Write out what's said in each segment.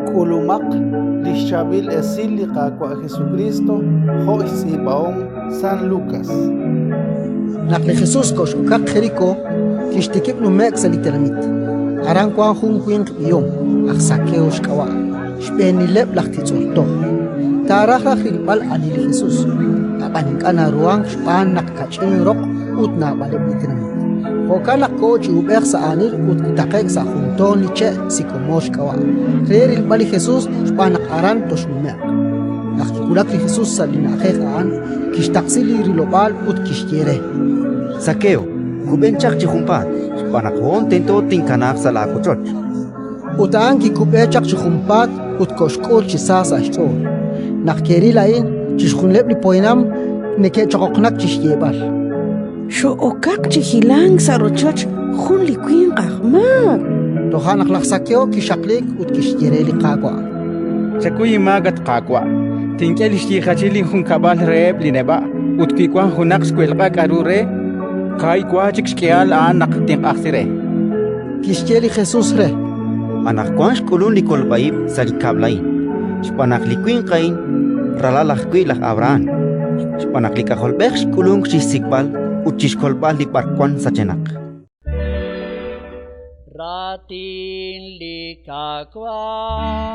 K'ulumaq li xChaab'il Esil li Qaawa' Jesukriist jo' xtz'iib'ahom San Lukas. Naq li Jesus kox'okaq Jerikó, kixtikib' nume'k sa' li tenamit. Aran wank jun winq b'ihom, aj Zakeo xk'ab'a', xb'eenileb' laj titz'ol toj. Taaraj raj rilb'al ani li Jesus, ab'an ink'a' naruhank xb'aan naq kach'in roq ut naab'aleb' li tenamit. Jo'kan naq koho chi uub'ej sa' aanil ut kitaqe'k sa' jun toon li che' sikomoor xk'ab'a', re rilb'al li Jesus xb'aan naq aran toxnume'q. Naq kiwulak li Jesus sa' li na'ajej a'an, kixtaqsi li rilob'aal ut kixye re: Zakeo, kub'en chaq chi junpaat, xb'aan naq hoon tento tinkanaaq sa' laawochoch. Ut a'an kikub'e chaq chi junpaat ut koxk'ul chi sa sa' xch'ool. Naq ke'ril a'in, chixjunileb' li poyanam neke'choqoqnak chi xyeeb'al: Xo'okaq chi hilank sa' rochoch jun li winq aj maak. Toja' naq laj Zakeo kixaqliik ut kixye re li Qaawa': Chakuy inmaak, at Qaawa'. Tink'e li xyiijachil linjunkab'al reheb' li neb'a', ut wi wank junaq xwelq'a k'aru re, kaahib' wa chik xk'ihal a'an naq tinq'ajsi re. Kixye li Jesus re: Anaqwan xk'ulunk li kolb'a ib' sa' li kab'l a'in, xb'aan naq li winq a'in ralal ajwi' laj Abrahán. Xb'aan naq li K'ajolb'ej xk'ulunk chi xsik'b'al ut chi xkolb'al li b'arwan sachenaq. Raatin li Qaawa'.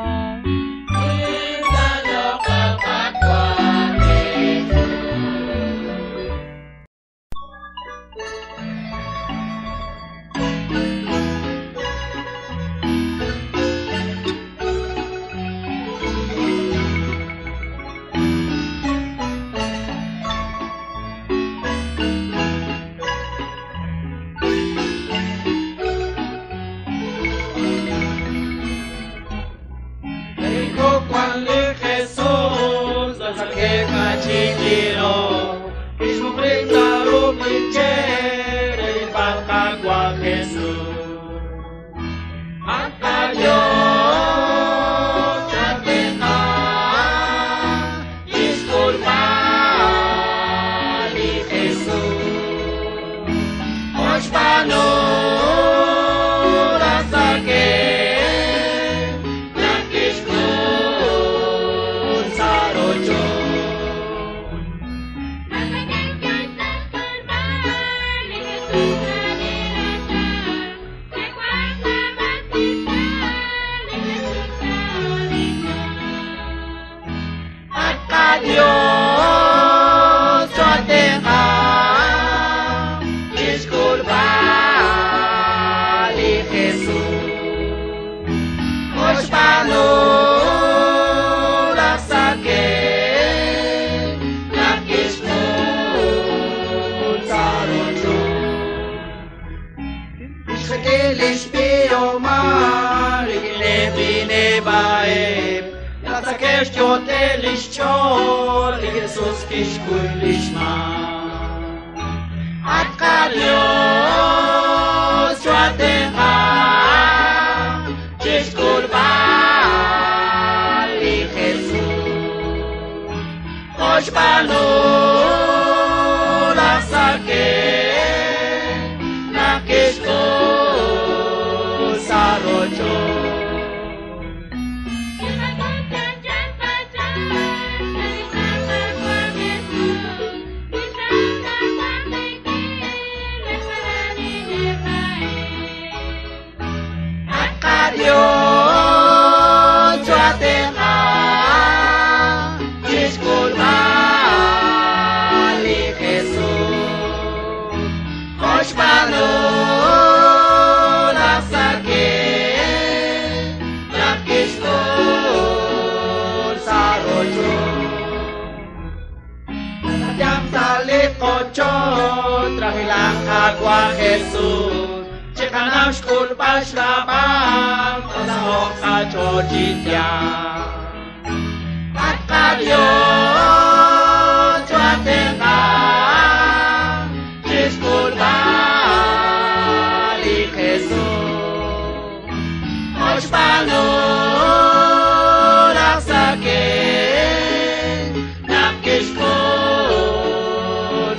Naq kixk'ul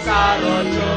sa' rochoch.